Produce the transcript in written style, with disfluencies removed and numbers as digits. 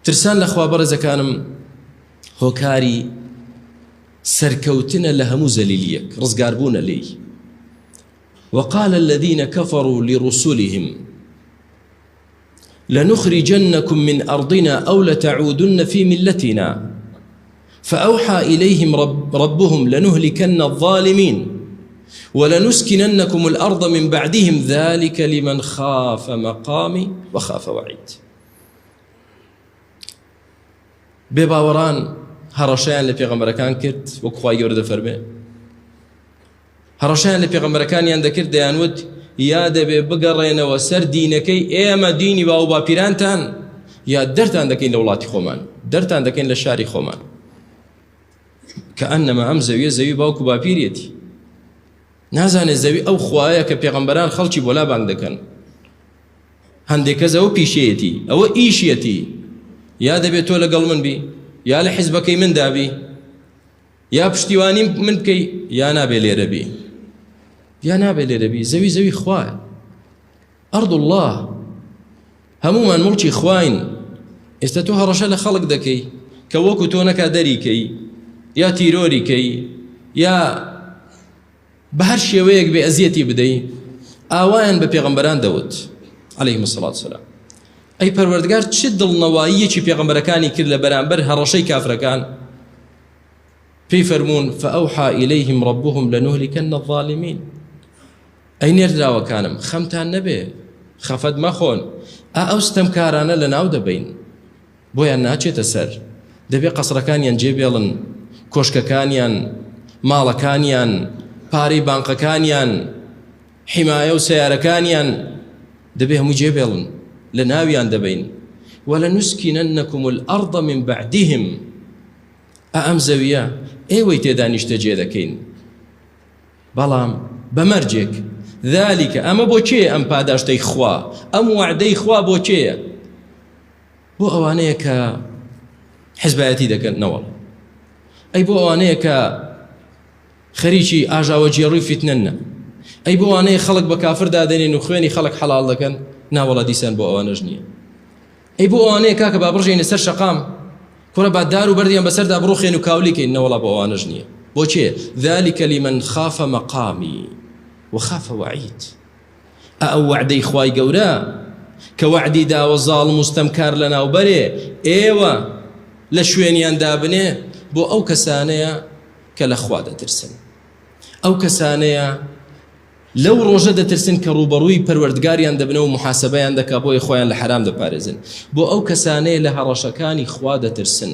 ترسان لە خوا بەڕێزەکانم هۆکاری سەرکەوتنە لە هەموو زەلیلیەک ڕزگاربوونە لێی وقال الذين كفروا لرسلهم لنخرجنكم من أرضنا أو لتعودن في ملتنا فأوحى إليهم رب ربهم لنهلكن الظالمين ولنسكننكم الأرض من بعدهم ذلك لمن خاف مقامي وخاف وعيد بێباوەڕان هەڕەشەیان لە پێغەمبەرەکان کرد وەک خوای گەورە دەفەرمێ هەڕەشەیان لە پێغەمبەرەکانیان دەکرد دەیانوت یا دەبێ بگەڕێنەوە سەر دینەکەی ئێمە دینی باو باپیرانتان یا دەرتان دەکەین لە وڵاتی خۆمان دەرتان دەکەین لە شاری خۆمان کە ئەنەما ئەم زەویە زەوی باوک و باپیریەتی نازانێت زەوی ئەو خوایە کە پێغەمبەران خەڵکی بۆ لا بانگ دەکەن هەندێک کەس ئەوە پیشەیەتی ئەوە ئیشیەتی یا دەبێت تۆ لەگەڵ من بی یا لە حیزبەکەی من دابی یا پشتیوانی من بکەی یا نابێ لێرە بی یا نابێ لێرە بی زەوی زەوی خوایە ئەرض الله هەمومان مڵکی خواین ئێستا تۆ هەڕەشە لە خەڵک دەکەی کە وەکو تۆ نەکا دەریکەی یا تیرۆری کەی یا بە هەر شێوەیەک بێ ئەزیەتی بدەی ئاوایان بە پێغەمبەران دەوت عەلەیهم الصلاة والسلام ئەی پەروەردگار چ دڵنەواییەکی پێغەمبەرەکانی کرد لە بەرامبەر هەڕەشەی کافرەکان پێی فەرموون فأوحى إليهم ربهم لنهلكن الظالمين ئەی نێردراوەکانم خەمتان نەبێ خەفەت مەخۆن ئا ئەو ستەمکارانە لەناو دەبەین بۆیان ناچێتە سەر دەبێ قەسرەکانیان جێ بێڵن کۆشکەکانیان ماڵەکانیان پارەی بانقەکانیان حیمایە و سیارەکانیان دەبێ هەموو جێ بێڵن لە ناویان دەبین ولنسكننكم الأرض من بعدهم ئەم زەویە ئێوەی تێدا نیشتەجێ دەکەین بەڵام بە مەرجێک ذلك ئەمە بۆ کێ ئەم پاداشتەی خوا ئەم وعدەی خوا بۆ کێیە بۆ ئەوانەیە کە حزبایەتی دەکەن نەوەڵ ئەی بۆ ئەوانەیە کە خەریکی ئاژاوەگێڕی و فیتنەن نە ئەی بۆ ئەوانەیە خەڵک بە کافر دادەنێن و خوێنی خەڵک حەڵاڵ دەکەن ناوەڵا دیسان بۆ ئەوانەش نییە ئەی بۆ ئەوانەیە کاکە با بڕژێنە سەر شەقام کوڕە با دار و بەردیان بەسەردا بڕوخێن و کاولیکەین نەوەڵا بۆ ئەوانەش نییە بۆ کێ ذلك لمن خاف مقامی وخاف وعید ئا ئەو وەعدەی خوای گەورە کە وەعدی داوە زاڵم و ستەمکار لەناوبەرێ ئێوە لە شوێنیان دابنێ بۆ ئەو کەسانەیە کە لە خوا دەترسن ئەو کەسانەیە لەو ڕۆژە دەترسن کە ڕووبەڕووی پەروەردگاریان دەبنەوە محاسبەیان دەکا بۆیە خۆیان لە حەرام دەپارێزن بۆ ئەو کەسانەیە لە هەڕەشەکانی خوا دەترسن.